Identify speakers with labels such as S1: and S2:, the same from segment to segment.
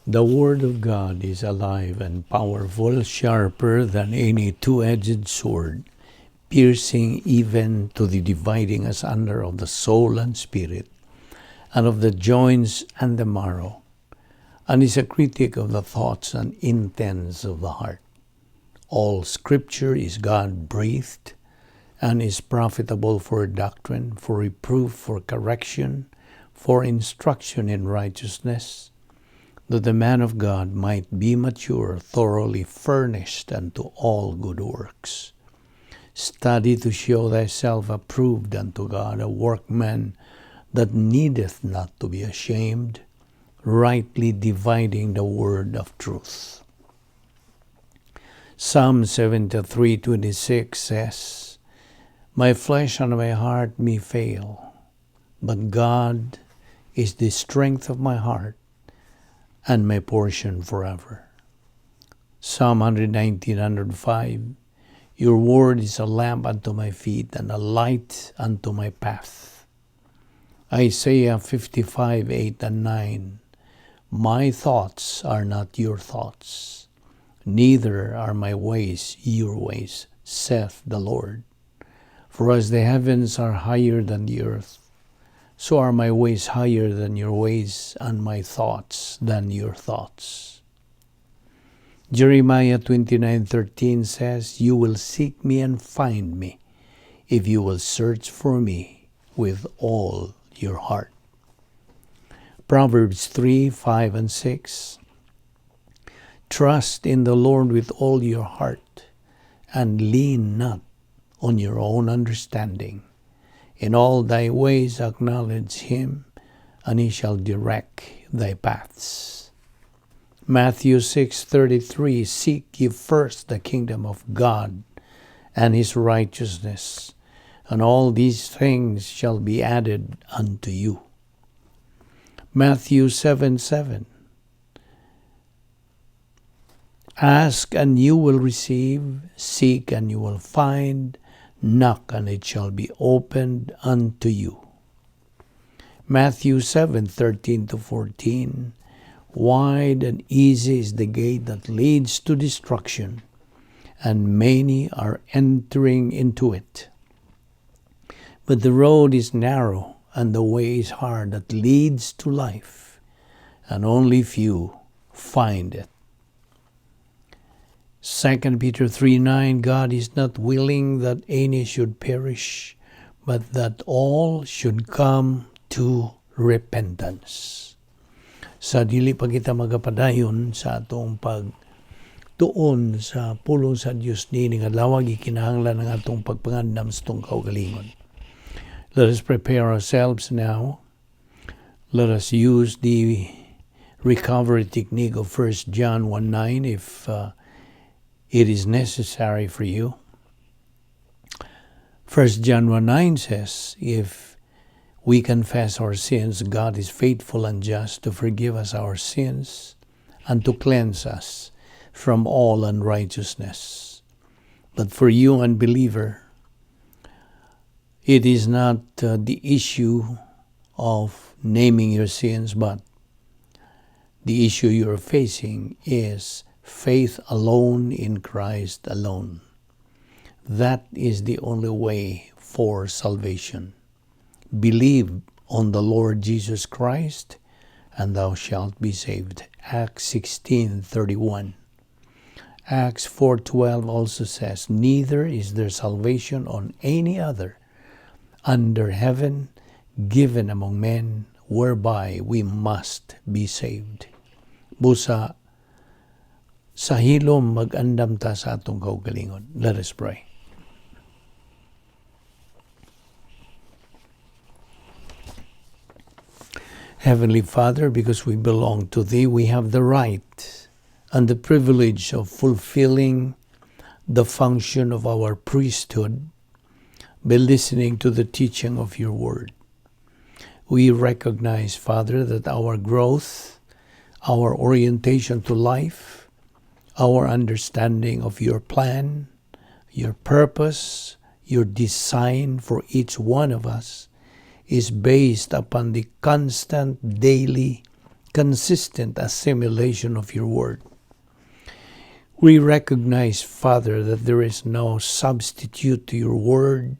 S1: The Word of God is alive and powerful, sharper than any two-edged sword, piercing even to the dividing asunder of the soul and spirit, and of the joints and the marrow, and is a critic of the thoughts and intents of the heart. All Scripture is God-breathed and is profitable for doctrine, for reproof, for correction, for instruction in righteousness, that the man of God might be mature, thoroughly furnished unto all good works. Study to show thyself approved unto God, a workman that needeth not to be ashamed, rightly dividing the word of truth. Psalm 73:26 says, "My flesh and my heart may fail, but God is the strength of my heart and my portion forever." Psalm 119:105, "Your word is a lamp unto my feet and a light unto my path." Isaiah 55:8 and 9, "My thoughts are not your thoughts, neither are my ways your ways, saith the Lord. For as the heavens are higher than the earth, so are my ways higher than your ways, and my thoughts than your thoughts." Jeremiah 29:13 says, "You will seek me and find me, if you will search for me with all your heart." Proverbs 3:5 and 6, "Trust in the Lord with all your heart, and lean not on your own understanding. In all thy ways acknowledge him, and he shall direct thy paths." Matthew 6:33, "Seek ye first the kingdom of God and his righteousness, and all these things shall be added unto you." Matthew 7:7, "Ask and you will receive, seek and you will find, knock and it shall be opened unto you." Matthew 7:13 to 14, "Wide and easy is the gate that leads to destruction, and many are entering into it. But the road is narrow and the way is hard that leads to life, and only few find it." 2 Peter 3:9, "God is not willing that any should perish, but that all should come to repentance." Sa dili pa kita magapadayon sa atong pagtuon sa pulong sa Dios niining adlaw, gikinahanglan ang atong pagpangandam sa atong kaugalingon. Let us prepare ourselves now. Let us use the recovery technique of 1 John 1:9 if it is necessary for you. 1 John 1:9 says, "If we confess our sins, God is faithful and just to forgive us our sins and to cleanse us from all unrighteousness." But for you, unbeliever, it is not the issue of naming your sins, but the issue you're facing is faith alone in Christ alone. That is the only way for salvation. Believe on the Lord Jesus Christ, and thou shalt be saved. Acts 16:31. Acts 4:12 also says, "Neither is there salvation on any other under heaven given among men whereby we must be saved." Busa, sa hilom mag-andam ta sa atong kaugalingon. Let us pray. Heavenly Father, because we belong to Thee, we have the right and the privilege of fulfilling the function of our priesthood by listening to the teaching of Your Word. We recognize, Father, that our growth, our orientation to life, our understanding of Your plan, Your purpose, Your design for each one of us is based upon the constant daily Consistent assimilation of your word. We recognize, Father, that there is no substitute to your word,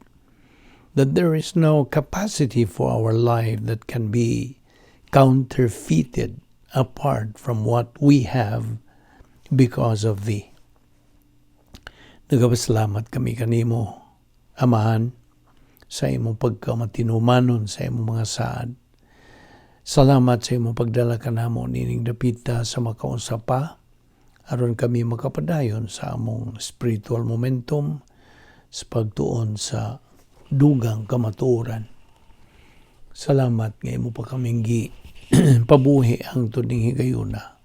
S1: that there is no capacity for our life that can be counterfeited apart from what we have because of thee. Nagapasalamat kami kanimo, Amahan, sa imong pagkamatinumanon sa imong mga saad. Salamat sa imong pagdala kanamo nining dapita sa makausa pa aron kami makapadayon sa among spiritual momentum sa pagtuon sa dugang kamatuoran. Salamat nga imo pa kaming gi pabuhi hangtod ning higayuna.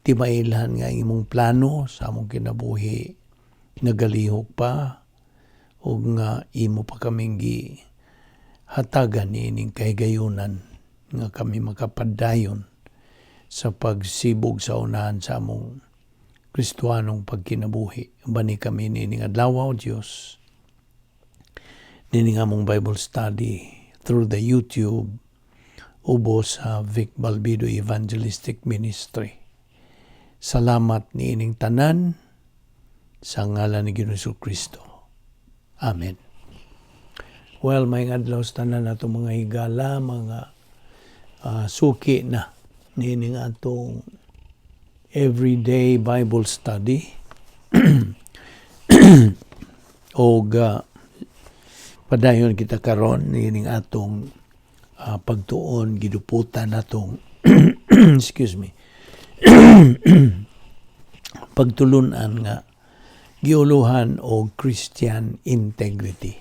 S1: Timailhan nga ang imong plano sa among kinabuhi nagalihok pa ug nga imo pa kaming gi hatagan niining kahigayunan nga kami makapadayon sa pagsibog sa unahan sa among Kristohanong pagkinabuhi. Bani kami niining adlaw, O Dios, nining among Bible study through the YouTube ubos sa Vic Balbido Evangelistic Ministry. Salamat niining tanan sa ngalan ni Ginoong Kristo. Amen. Well, maayong adlaw sa tanan nato, mga higala, mga suki na niining atong everyday Bible study. Og padayon kita karon niining atong pagtuon, giduputan natong, excuse me, pagtulunan nga giuluhan og Christian integrity.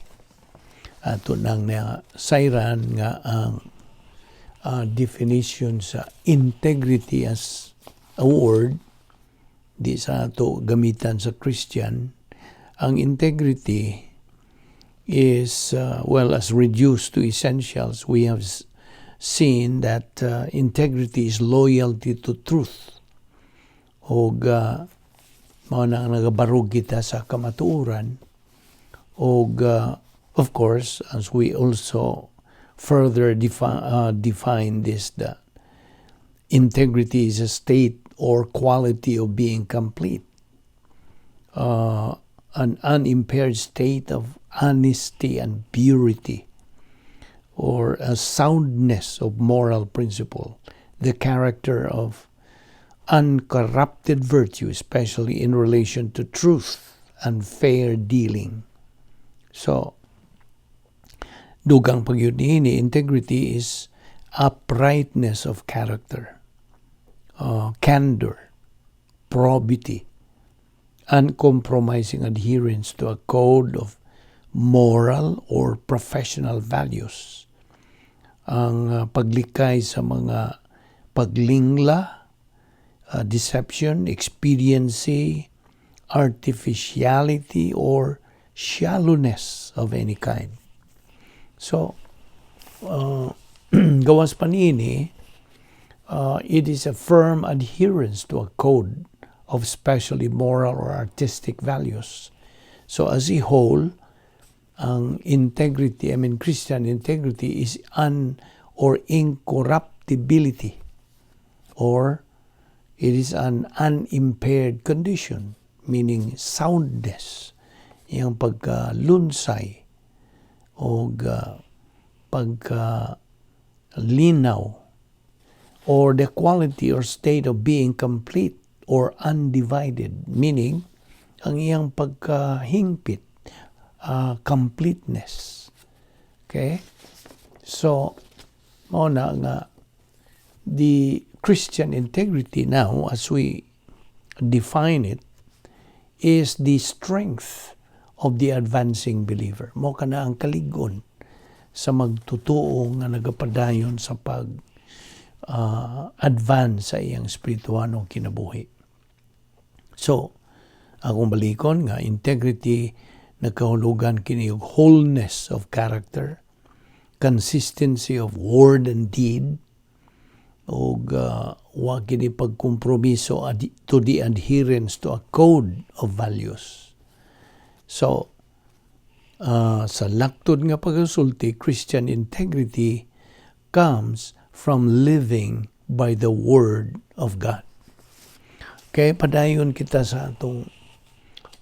S1: Ato nang na sayran nga ang definition sa integrity as a word di sa ato gamitan sa Christian. Ang integrity is, well, as reduced to essentials, we have seen that integrity is loyalty to truth og mao na ang nagabarog kita sa kamatuoran. Og of course, as we also further define this, that integrity is a state or quality of being complete, an unimpaired state of honesty and purity, or a soundness of moral principle, the character of uncorrupted virtue, especially in relation to truth and fair dealing. So, dugang pa gyud niini, integrity is uprightness of character, candor, probity, uncompromising adherence to a code of moral or professional values. Ang paglikay sa mga paglingla, deception, expediency, artificiality, or shallowness of any kind. So, gawas pa niini, it is a firm adherence to a code of especially moral or artistic values. So as a whole, ang integrity, I mean, Christian integrity is un or incorruptibility, or it is an unimpaired condition, meaning soundness, yung pagkalunsay o pagkalinaw, or the quality or state of being complete or undivided, meaning ang iyang pagkahingpit, completeness. Okay? So, mao na nga the Christian integrity now, as we define it, is the strength of the advancing believer. Mao kana ang kalig-on sa magtutuo nga nagapadayon sa pag advance sa iyang espirituhanong kinabuhi. So, akong balikon nga integrity nagkahulugan kini og wholeness of character, consistency of word and deed, og wa kini pagkompromiso to the adherence to a code of values. So, sa laktod nga pagkasulti, Christian integrity comes from living by the word of God. Kay padayon kita sa atong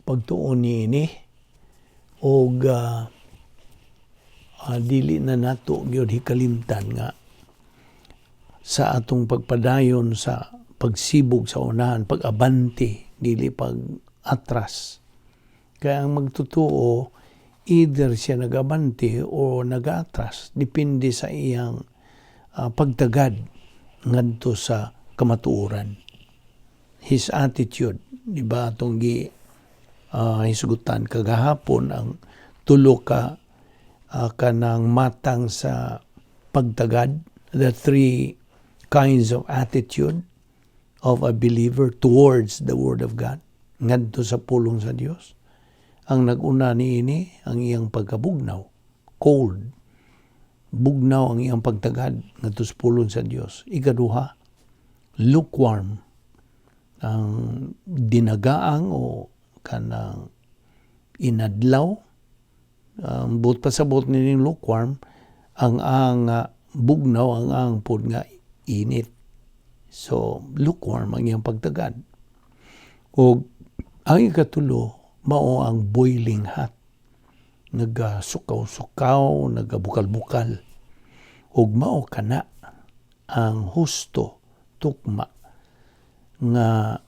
S1: pagtuon niini og dili na nato gyud hikalimtan nga sa atong pagpadayon sa pagsibog sa unahan, pag-abante, dili pag atras. Kaya ang magtotoo, either siya nagabante o nagaatras, depende sa iyang pagtagad ngadto sa kamatuoran. His attitude, di ba, atong gi hisgutan kagahapon ang tulo ka kanang matang sa pagtagad, the three kinds of attitude of a believer towards the Word of God, ngadto sa pulong sa Dios. Ang nag-una niini, ang iyang pagkabugnaw, cold. Bugnaw ang iyang pagtagad ngadto sa pulong sa Dios. Ikaduha, lukewarm. Ang dinagaang o kanang inadlaw, ang buot pasabot nining lukewarm, ang bugnaw, ang pod nga init. So, lukewarm ang iyang pagtagad. O ang ikatulo, mao ang boiling hot. Nagasukaw-sukaw, nagabukal-bukal. Ug mao kana ang husto tukma nga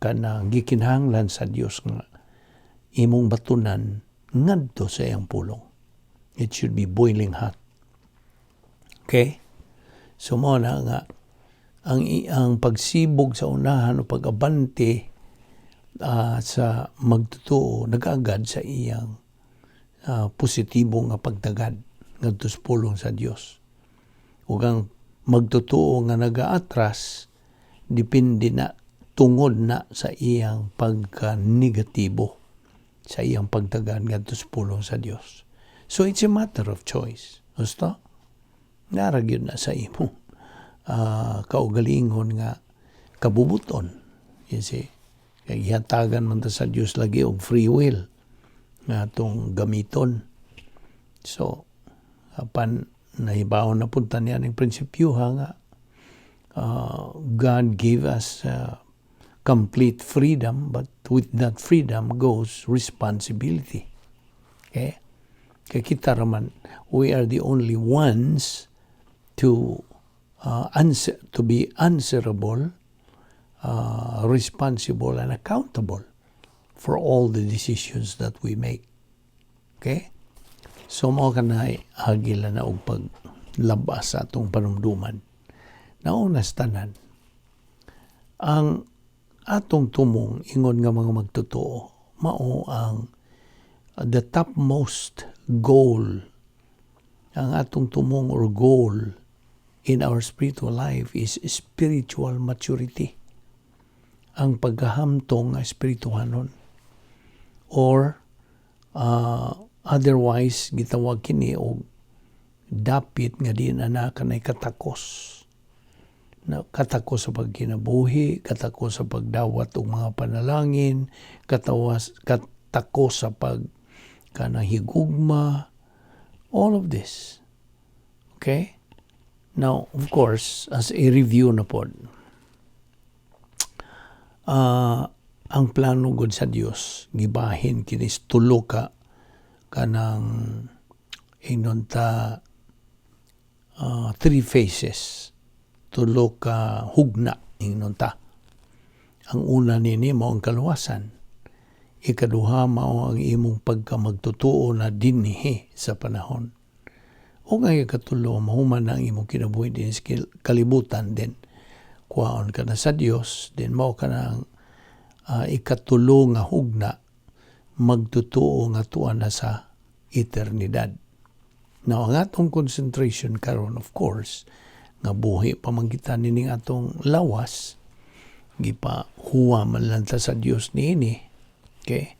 S1: kanang gikinahanglan sa Dios nga imong batunan ngadto sa iyang pulong. It should be boiling hot. Okay? So mao na nga ang pagsibog sa unahan o pag-abante sa magtotoo nag-agad sa iyang positibo nga pagtagad ngadto sa pulong sa Dios. Ug ang magtotoo nga nagaatras, depende na tungod na sa iyang pagka-negatibo sa iyang pagtagad ngadto sa pulong sa Dios. So it's a matter of choice. Gusto? Naa ra gyud na sa imo kaugalingon nga kabubuton. You see? Kay gihatagan man ta sa Dios lagi og free will nga atong gamiton. So, apan nahibaw na pud ta niya ning prinsipyo ha nga God gave us complete freedom, but with that freedom goes responsibility. Okay? Kay kita raman, we are the only ones to be answerable, responsible, and accountable for all the decisions that we make. Okay? So mao kanay agila na og paglabas sa atong panumduman. Nauna sa tanan, ang atong tumong ingon nga mga magtotoo, mao ang the topmost goal. Ang atong tumong or goal in our spiritual life is spiritual maturity, ang pagkahamtong nga espirituhanon, or otherwise gitawag kini og dapit nga di na kanay katakos na katakos sa pagkinabuhi, katakos sa pagdawat og mga panalangin, katakos sa pag kanang higugma, all of this. Okay? Now, of course, as a review na pod, ang plano gud sa Dios gibahin kini sa tulo ka kanang ingnon ta three phases, tulo ka hugna ingnon ta. Ang una nini mao ang kaluwasan, ikaduha mao ang imong pagkamagtotoo na dinhi sa panahon, ug ang ikatulo, mahuman na ang imong kinabuhi din sa kalibutan, din kuhaon ka na sa Dios, din mao ka na ang ikatulo nga hugna, magtotoo nga tuwa na sa eternidad. Now, ang atong concentration karon, of course, nga buhi pa man kita nining atong lawas, gipa huwa man lang ta sa Dios niini. Okay?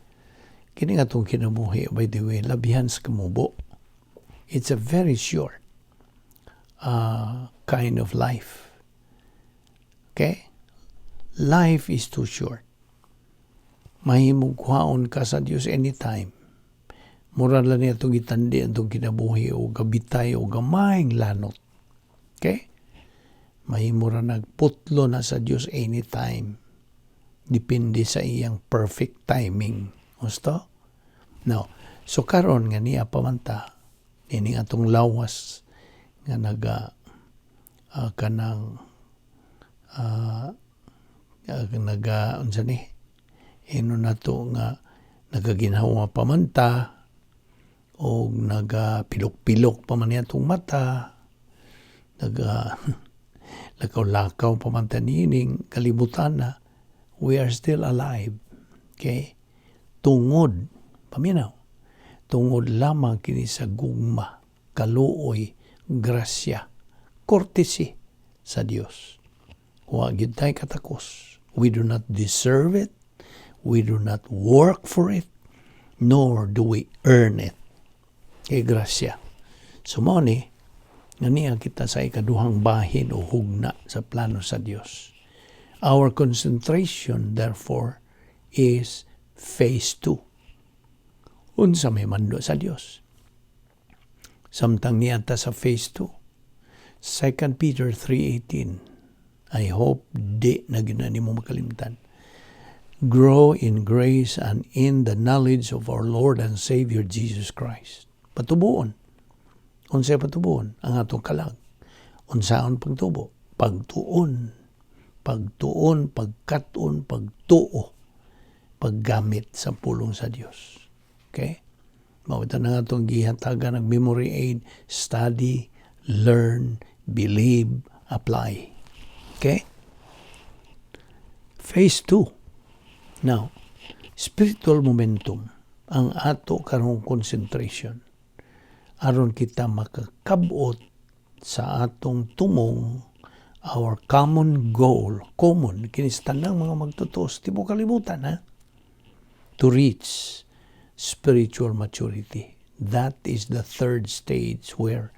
S1: Kini atong kinabuhi, by the way, labihan sa kamubo. It's a very short kind of life. Okay? Life is too short. Mahimong kuhaon ka sa Dios anytime. Mura lang niya itong gitandi atong kinabuhi o gabitay o gamayng lanot. Okay? Mahimo ra nagputlo na sa Dios anytime. Depende sa iyang perfect timing. Gusto? Now, so karon nga niya pamanta, ini atong lawas nga naga kanang naga unsa ni ino nato nga nagaginhawa pamanta o nagapilok-pilok pa man niya atong mata, naga lakaw-lakaw pa man ta niining kalibutan na, we are still alive. Okay? Tungod, paminaw, tungod lamang kini sa gugma, kaluoy, grasya, courtesy sa Dios. Wa gyud tay katakos. We do not deserve it. We do not work for it. Nor do we earn it. Kay grasya. So mao ni, nga niya kita sa ikaduhang bahin o hugna sa plano sa Dios. Our concentration, therefore, is phase 2. Unsa may mando sa Dios. Samtang niya ta sa phase 2. 2 Peter 3:18. I hope di na gyud na nimo makalimtan. "Grow in grace and in the knowledge of our Lord and Savior Jesus Christ." Patubuon. Unsay patubuon? Ang atong kalag. Unsaon pagtubo? Pagtuon. Pagtuon, pagkat-on, pagtuo. Paggamit sa pulong sa Dios. Okay? Mao na nga atong gihatagan ng memory aid, study, learn, believe, apply. Okay? Phase 2. Now, spiritual momentum ang ato karong concentration aron kita makakabot sa atong tumong, our common goal, common kini sa tanang mga magtutos, di mo kalibutan ha, to reach spiritual maturity. That is the third stage where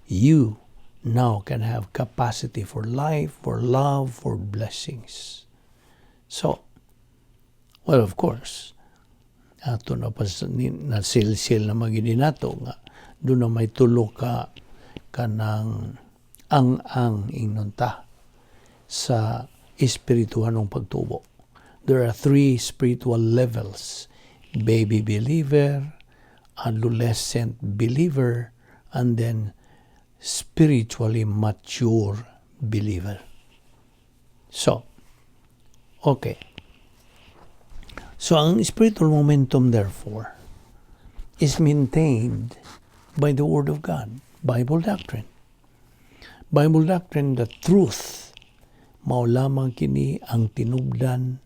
S1: you now can have capacity for life, for love, for blessings. So, well, of course, ato na pas na silsil na magini nato nga doon na may tulo ka kanang ang-ang ingnon ta sa espirituhanong pagtubo. There are three spiritual levels: baby believer, adolescent believer, and then spiritually mature believer. So, okay. So, ang spiritual momentum, therefore, is maintained by the Word of God, Bible doctrine. Bible doctrine, the truth, mao lamang kini ang tinubdan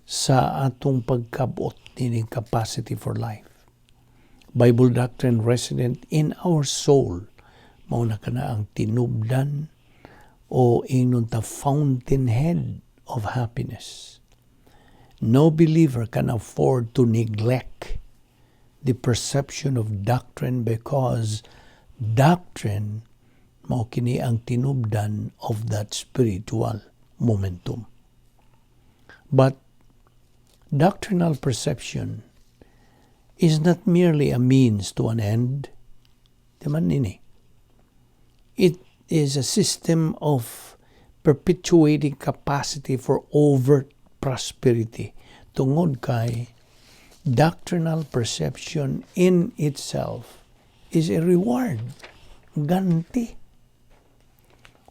S1: sa atong pagkabot nining capacity for life. Bible doctrine resident in our soul, mao na kana ang tinubdan o ingnon ta fountainhead of happiness. No believer can afford to neglect the perception of doctrine because doctrine mao kini ang tinubdan of that spiritual momentum. But doctrinal perception is not merely a means to an end. Di man nini. It is a system of perpetuating capacity for overt prosperity. Tungod kay doctrinal perception in itself is a reward. Ganti.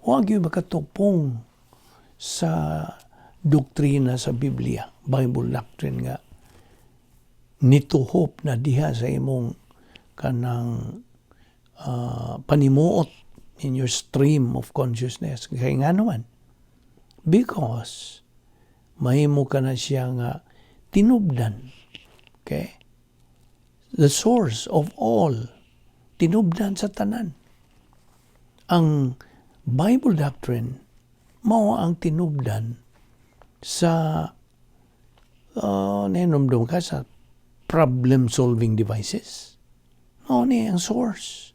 S1: Huwag yung makatupong sa doktrina sa Biblia, Bible doctrine nga nituhop na diha sa imong kanang panimuot in your stream of consciousness. Kaya nga naman, because mahimo ka na siya nga tinubdan. Okay? The source of all, tinubdan sa tanan. Ang Bible doctrine, mao ang tinubdan sa nahinomdom ka sa problem-solving devices. Mao ni ang source.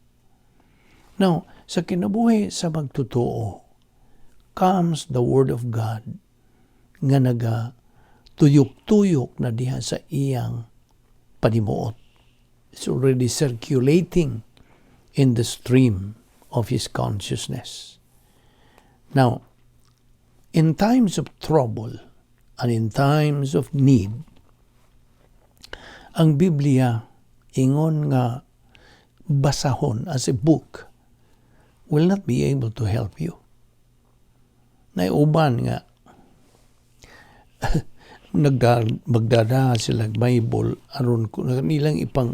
S1: Now, sa kinabuhi sa magtotoo comes the Word of God nga naga tuyok-tuyok na diha sa iyang panimuot. It's already circulating in the stream of his consciousness. Now, in times of trouble and in times of need, ang Biblia ingon nga basahon as a book will not be able to help you. Naay uban nga magdada sila Bible aron nilang ipang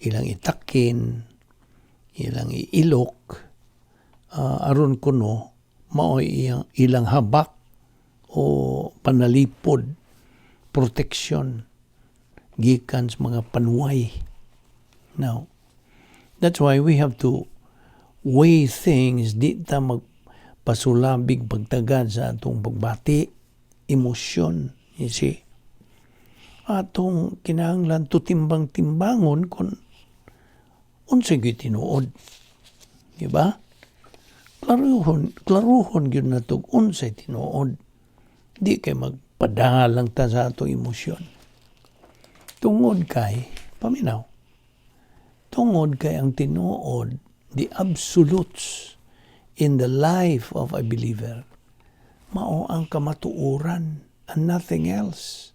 S1: ilang itakin, ilang iilok, aron kuno mao'y ilang habak o panalipod, protection gikan sa mga panuway. Now, that's why we have to weigh things. Di ta magpasulabig pagtagad sa atong pagbati, emosyon, you see. Atong kinahanglan tutimbang-timbangon kung unsay gyud tinuod. Di ba? Klaruhon, klaruhon gyud nato unsay tinuod. Di kay magpadalang lang ta sa atong emosyon. Tungod kay, paminaw, tungod kay ang tinuod, the absolutes in the life of a believer, mao ang kamatuoran and nothing else.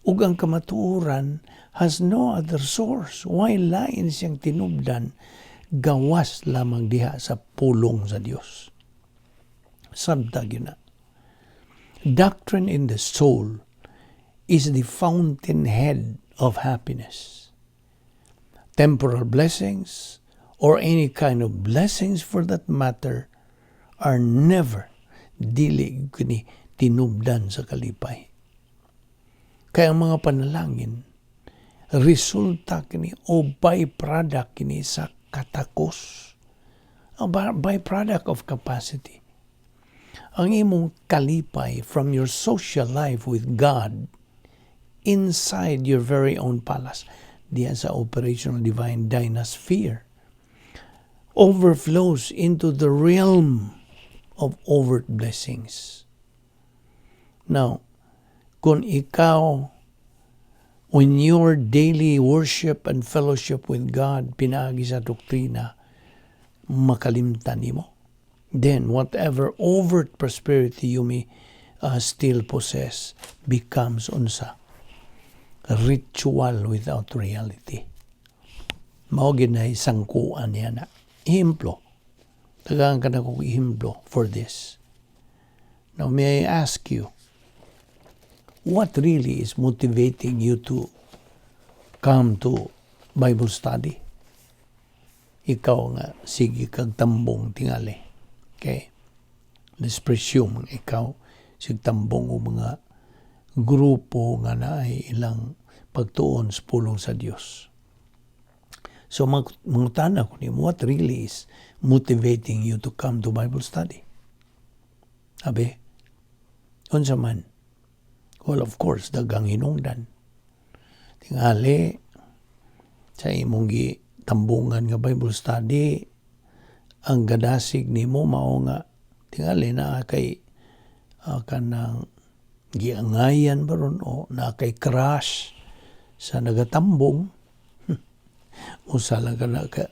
S1: Ug ang kamatuoran has no other source. Way lain siyang tinubdan gawas lamang diha sa pulong sa Dios. Sabta gyud na. Doctrine in the soul is the fountainhead of happiness. Temporal blessings, or any kind of blessings for that matter, are never, dili kini tinubdan sa kalipay. Kaya ang mga panalangin, resulta kini o byproduct kini sa katakos. A byproduct of capacity. Ang imong kalipay from your social life with God inside your very own palace, diyan sa operational divine dynasphere, overflows into the realm of overt blessings. Now, kung ikaw, when your daily worship and fellowship with God pinaagi sa doktrina, makalimtan nimo, then whatever overt prosperity you may still possess becomes unsa? Ritual without reality. Mao gyud na sangkuan niya na. Ehemplo. Tagaan ka na kong ehemplo for this. Now, may I ask you, what really is motivating you to come to Bible study? Ikaw nga, sige kag tambong tingali. Okay? Let's presume ikaw, sig tambong o mga grupo nga naay ilang pagtuon sa pulong sa Dios. So mangutana ko nimo, what really is motivating you to come to Bible study? Abi, unsa man? Well, of course, daghang hinungdan. Tingali, sa imong gitambungan nga Bible study, ang gadasig nimo mao nga tingali naa kay kanang giangayan ba ron o naa kay crush sa nagatambong. Usa lang ka na ka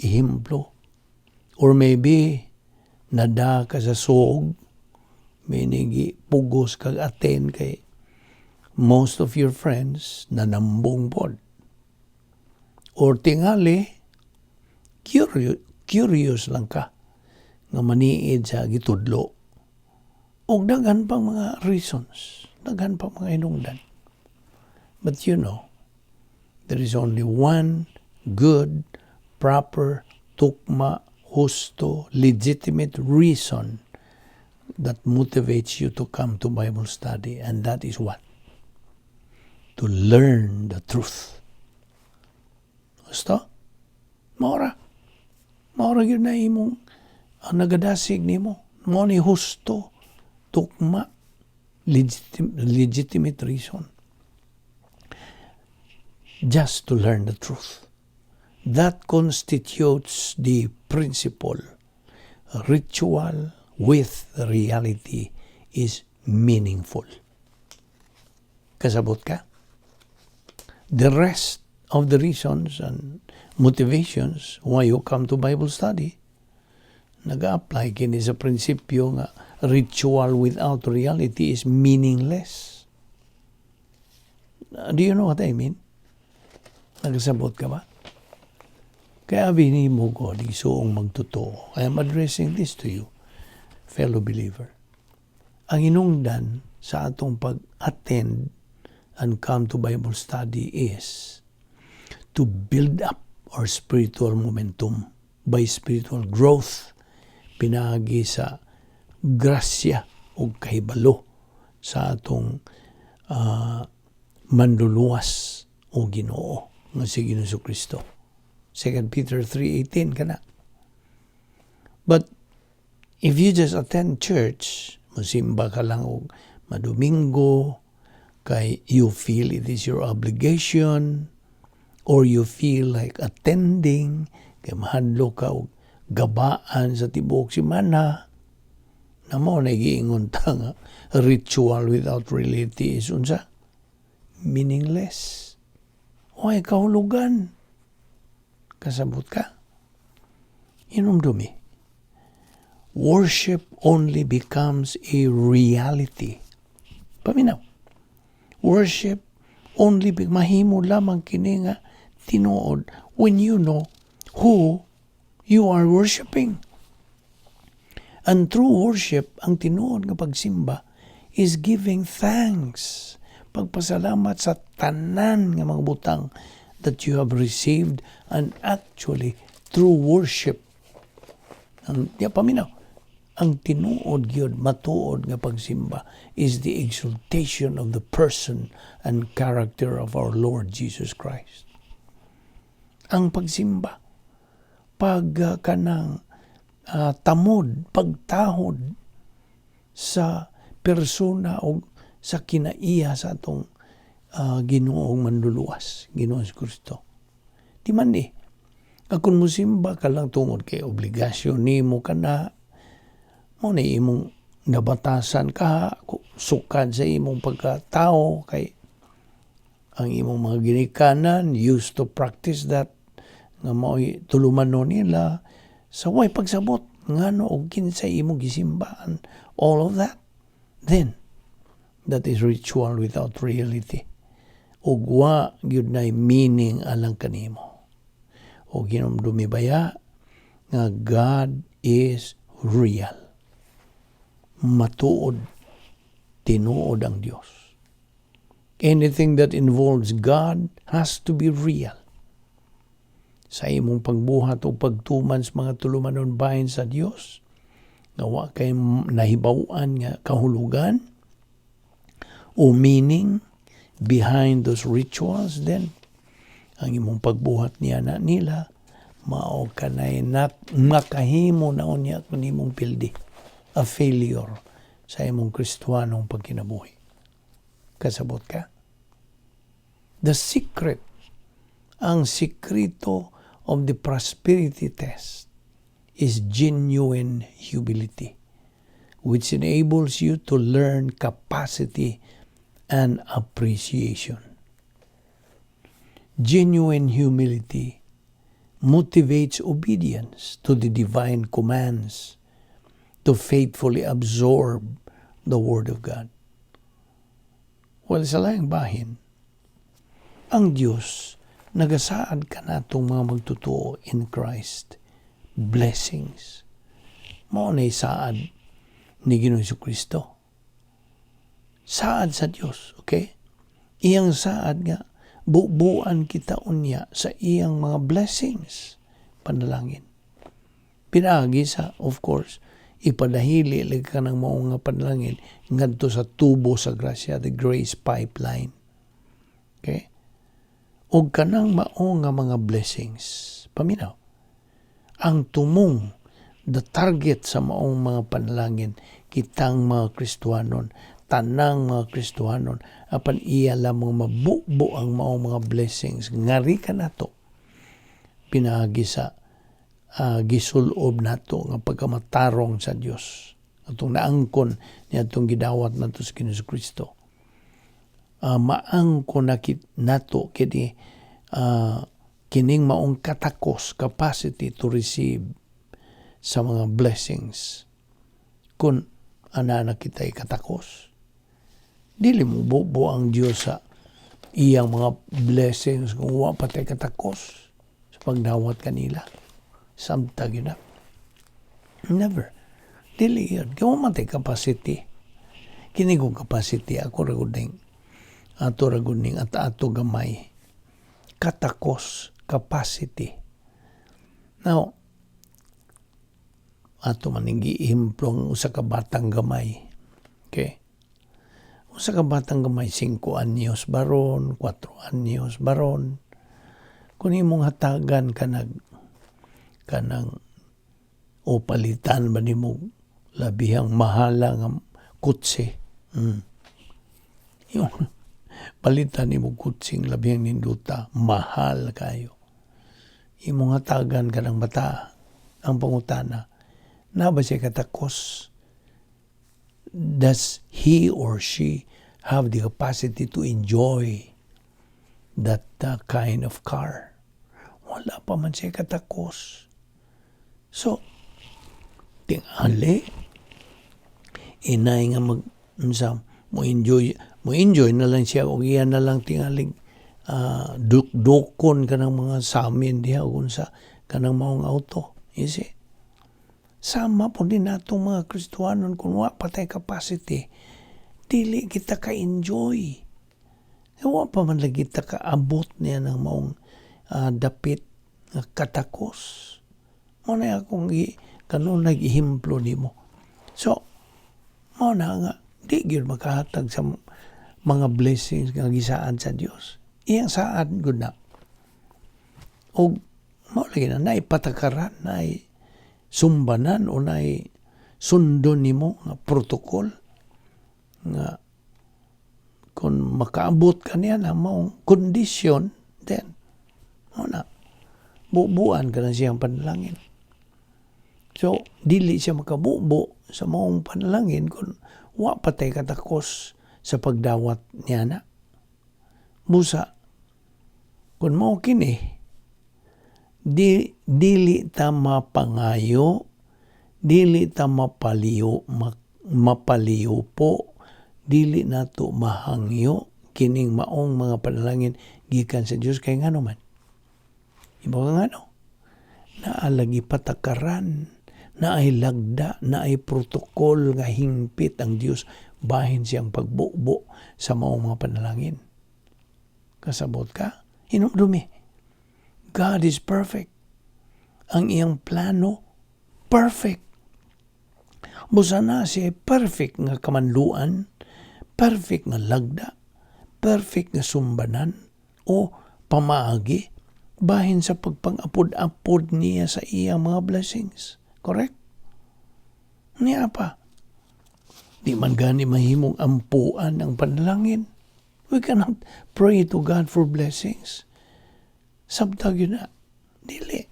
S1: ehemplo. Or maybe nada ka sa suog, meaning pugos kag attend kay most of your friends nanambong pod. Or tingali, curious lang ka nga maniid sa gitudlo. Og daghan pang mga reasons, daghan pang mga hinungdan. But there is only one good, proper, tukma, husto, legitimate reason that motivates you to come to Bible study, and that is what? To learn the truth. Gusto? Maora. Maora yun na imong ang nagadasig nimo. Mao ni husto, tukma, legitimate reason. Just to learn the truth. That constitutes the principle. Ritual with reality is meaningful. Kasabot ka? The rest of the reasons and motivations why you come to Bible study, Nag-apply kini sa prinsipyo nga ritual without reality is meaningless. Do you know what I mean? Nagasabot ka ba? Kaya abi nimo ko, igsuong magtotoo. I am addressing this to you, fellow believer. Ang hinungdan sa atong pag-attend and come to Bible study is to build up our spiritual momentum by spiritual growth pinaagi sa grasya o kahibalo sa atong manluluwas o Ginoo nga si Ginoo Kristo. 2 Peter 3:18 kana. But if you just attend church, musimba ka lang og madomingo, kay you feel it is your obligation, or you feel like attending, kay mahadlok ka og gabaan sa tibuok simana, na mao na giingon ta nga ritual without reality is unsa? Meaningless. Way kahulugan. Kasabot ka? Hinumdumi. Worship only becomes a reality. Paminaw. Worship only mahimo lamang kini nga tinuod when you know who you are worshiping. And true worship, ang tinuod nga pagsimba, is giving thanks. Pagpasalamat sa tanan nga mga butang that you have received, and actually true worship. Ang di paminaw, ang tinuod gyud, matuod nga pagsimba is the exaltation of the person and character of our Lord Jesus Christ. Ang pagsimba, pag kanang tamod, pagtahod sa persona o sa kinaiya sa atong Ginoong manluluwas, Ginoong Kristo. Di man ni, kung musimba ka lang tungod kay obligasyon nimo kana, mao na imong nabatasan ka, sukad sa imong pagkatao, kay ang imong mga ginikanan used to practice that, nga mao'y tulumanon nila, sa way pagsabot, ngano og kinsay imong gisimbaan, all of that, then, that is ritual without reality. Ug wa gyud nay meaning alang kanimo. O hinumdumi baya nga God is real. Matuod, tinuod ang Dios. Anything that involves God has to be real. Sa imong pagbuhat o pagtuman sa mga tulumanon bahin sa Dios, nga wa kay nahibaw-an nga kahulugan o meaning behind those rituals, then ang imong pagbuhat niya na nila mao kanay makahimo na unya kun imong pildi, a failure sa imong Kristohanong pagkinabuhi. Kasabot ka? The secret, ang sikreto of the prosperity test is genuine humility, which enables you to learn capacity and appreciation. Genuine humility motivates obedience to the divine commands to faithfully absorb the Word of God. Well, sa laing bahin, ang Diyos nagasaad kanatong mga magtotoo in Christ blessings. Mao na saad ni Ginoong Kristo. Saad sa Dios, okay? Iyang saad nga bubuan kita unya sa iyang mga blessings, panalangin. Pinaagi sa, of course, ipadahili lagi ka ng mao nga panalangin ngadto sa tubo sa grasya, the grace pipeline. Okay? Og kanang mao nga mga blessings, paminaw, ang tumong, the target sa maong mga panalangin, kitang mga Kristohanon, tanang mga Kristohanon, apan iya lamang mabubo ang maong mga blessings ngari kanato pinaagi sa gisulob nato nga pagkamatarong sa Dios atong naangkon niya, atong gidawat nato sa Ginoong Kristo. Maangkon na nato kini kining maong katakos, capacity to receive. sa mga blessings kung ana na kita'y katakos. Dili mo bubo ang Diyos sa iyang mga blessings kung wa pa tay katakos sa pagdawat kanila. Samtang yun na. Never. Dili yun. Kaya man tay capacity. Kini kong capacity, ako ra gud ning ato ra gud ning at ato gamay. Katakos, capacity. Now, ato man ning giimplo ang usa ka batang gamay. Okay? Usa ka batang gamay, 5 anyos baron, 4 anyos baron. Kung imong hatagan kanag kanang o palitan ba nimo labihang mahala nga kutse. Yung palitan nimo kutseng labihang nindota, mahal kayo. Imong hatagan kanang bata, ang pangutana, na ba siya katakos? Does he or she have the capacity to enjoy that kind of car? Wala pa man siya katakos. So, tingali, inay nga mag, unsa, mo enjoy na lang siya og iya na lang tingalig dukdukon kanang mga samin diha o unsa kanang maong auto. You see? Sama po din natong mga Kristohanon, kung wa pa tay capacity, dili kita ka-enjoy. Eh, wa pa man lagi ta kaabot niya ng maong dapit nga katakos. Mao na akong kanunay gihimplo nimo. So, mao na nga di gyud makahatag sa mga blessings nga gisaad sa Dios. Iyang saad gud na. Og mao lagi na naay patakaran, naay sumbanan o naay sundon nimo nga protocol nga kung makaabot ka niya na maong kondisyon, then mao na bubuan ka na siyang panalangin. So, dili siya makabubo sa maong panalangin kung wa pa tay katakos sa pagdawat niya na. Busa, kung mao kini, dili ta mapangayo, dili ta mapaliw, mapaliwpo, dili nato mahangyo kining maong mga panalangin gikan sa Dios, kay ngano man? Iba ka ngano? Naa lagi patakaran, naay lagda, naay protocol nga hingpit ang Dios bahin siyang pagbubo sa maong mga panalangin. Kasabot ka? Hinumdumi. God is perfect. Ang iyang plano, perfect. Busa na siya perfect nga kamanluan, perfect nga lagda, perfect nga sumbanan o pamaagi bahin sa pagpang-apod-apod niya sa iyang mga blessings. Correct? Niya pa. Di man gani mahimong ampuan ang panalangin. We cannot pray to God for blessings. Sabtag yun na. Dili.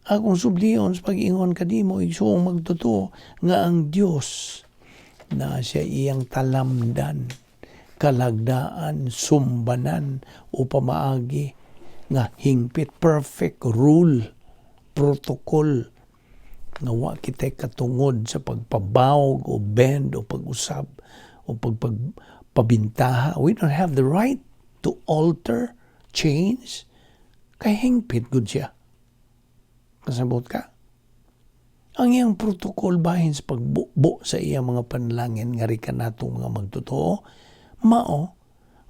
S1: Akong subliyon sa pag-ingon kanimo, igsuong magtotoo nga ang Dios na siya iyang talamdan, kalagdaan, sumbanan o pamaagi nga hingpit, perfect rule, protocol nga wa kitay katungod sa pagpabawog o bend o pag-usab o pagpabintaha. We don't have the right to alter, change, kay hingpit gud siya. Kasabot ka? Ang iyang protocol bahin sa pagbubo sa iyang mga panalangin nga ri kanatong mga magtotoo, mao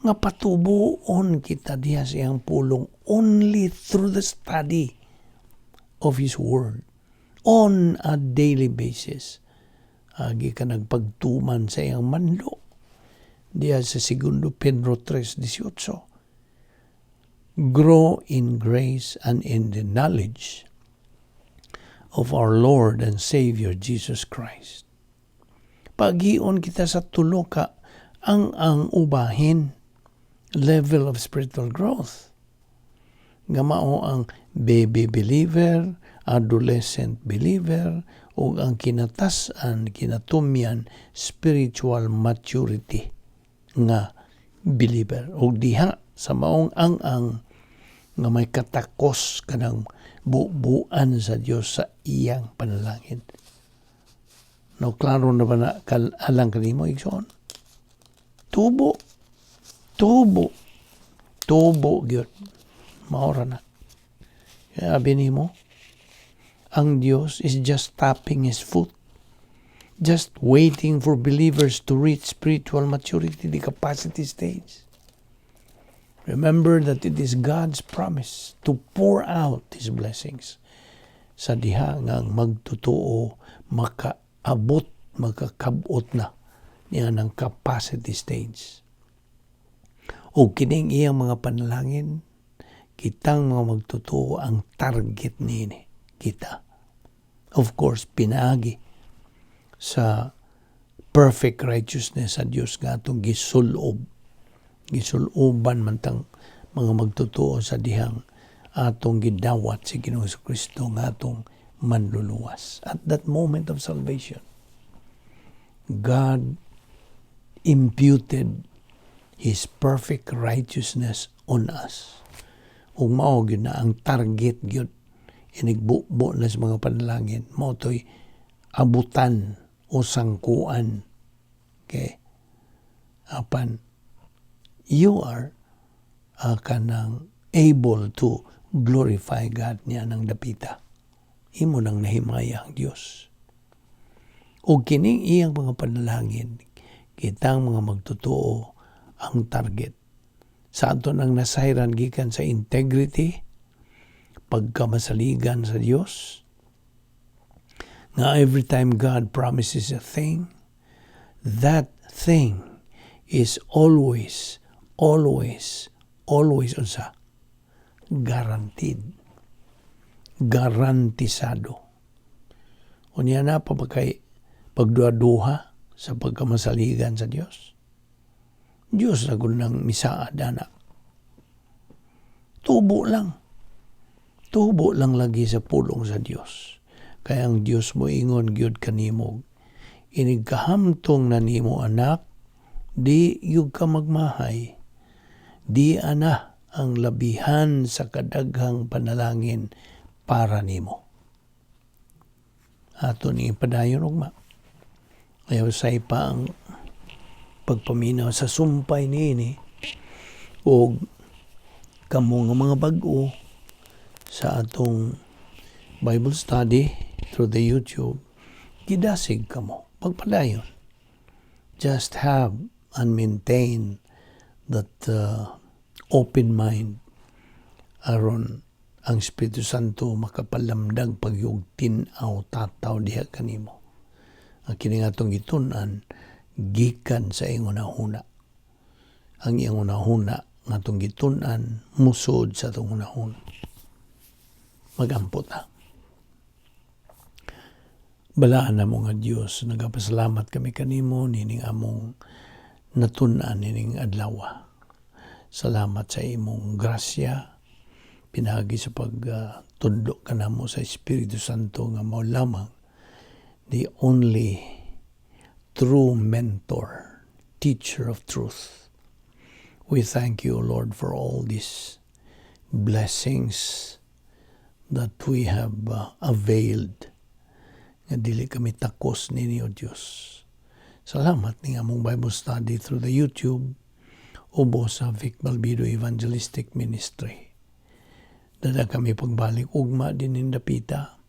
S1: nga patubuon kita diha sa iyang pulong only through the study of His Word on a daily basis. Agi ka nagpagtuman sa iyang manlo diha sa Segundo Pedro 3:18. Grow in grace and in the knowledge of our Lord and Savior Jesus Christ. Pagion kita sa tulo ka ang ubahin level of spiritual growth. Nga mao ang baby believer, adolescent believer, ug ang kinatas-an, kinatumyan, spiritual maturity nga believer. Ug diha sa maong ang nga may katakos kanang Bubuan sa Dios sa iyang panalangin. No, klaro na ba na alang kanimo, igsoon? Tubo. Tubo. Tubo gyud. Mao ra na. Sabi nimo, ang Dios is just tapping His foot, just waiting for believers to reach spiritual maturity, the capacity stage. Remember that it is God's promise to pour out His blessings sa diha nga ang magtotoo makaabot, makakabot na niya ng capacity stage. O kining iyang mga panalangin, kitang mga magtotoo ang target niini kita. Of course, pinaagi sa perfect righteousness sa Dios nga atong gisulob. Gisuloban man tang mga magtotoo sa dihang atong gidawat si Ginoong Kristo nga atong manluluwas. At that moment of salvation, God imputed His perfect righteousness on us. Ug mao gyud na ang target gyud inigbubo na sa mga panalangin, mao to'y abutan o sangkuan. Okay? Apan you are kanang able to glorify God niya ng dapita. Imo nang nahimaya ang Dios. O kining iyang mga panalangin, kitang mga magtotoo ang target. Sa ato nang nasayran gikan sa integrity, pagkamasaligan sa Dios, nga every time God promises a thing, that thing is always, always, always unsa? Guaranteed. Garantisado. Unya na pa ba kay pagduha-duha sa pagkamasaligan sa Dios? Dios na gud nang misaad ana. Tubo lang. Tubo lang lagi sa pulong sa Dios. Kaya ang Dios mo ingon gyud kanimo, "Inig kahamtong na nimo, anak, di gyud ka magmahay. Di ana ang labihan sa kadaghang panalangin para nimo." Ato ni ipadayon ugma. Ayaw say pa ang pagpaminaw sa sumpay niini og kamo nga mga bag-o sa atong Bible study through the YouTube, gidasig kamo pagpadayon. Just have and maintain that open mind aron ang Espiritu Santo makapalamdag pagyug tin-aw tataw diha kanimo. Ang kini nga atong gitun-an gikan sa iyang hunahuna. Ang iyang hunahuna nga atong gitun-an musod sa atong hunahuna. Magampo ta. Balaan na mo nga Dios, nagapasalamat kami kanimo nining among natun-an nining adlaw. Salamat sa imong grasya pinaagi sa pagtudlo kanamo sa Espiritu Santo nga mao lamang the only true mentor, teacher of truth. We thank you, Lord, for all these blessings that we have availed. Nga dili kami takos ninyo, Diyos. Salamat ni among Bible study through the YouTube ubos sa Vic Balbido Evangelistic Ministry. Dada kami pagbalik ugma din dapita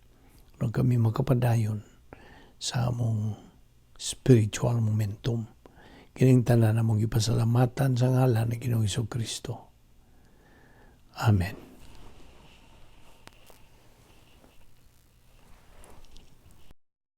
S1: no kami makapadayon sa among spiritual momentum. Kining tanan among gipasalamatan sa ngalan ni Ginoong Kristo. Amen.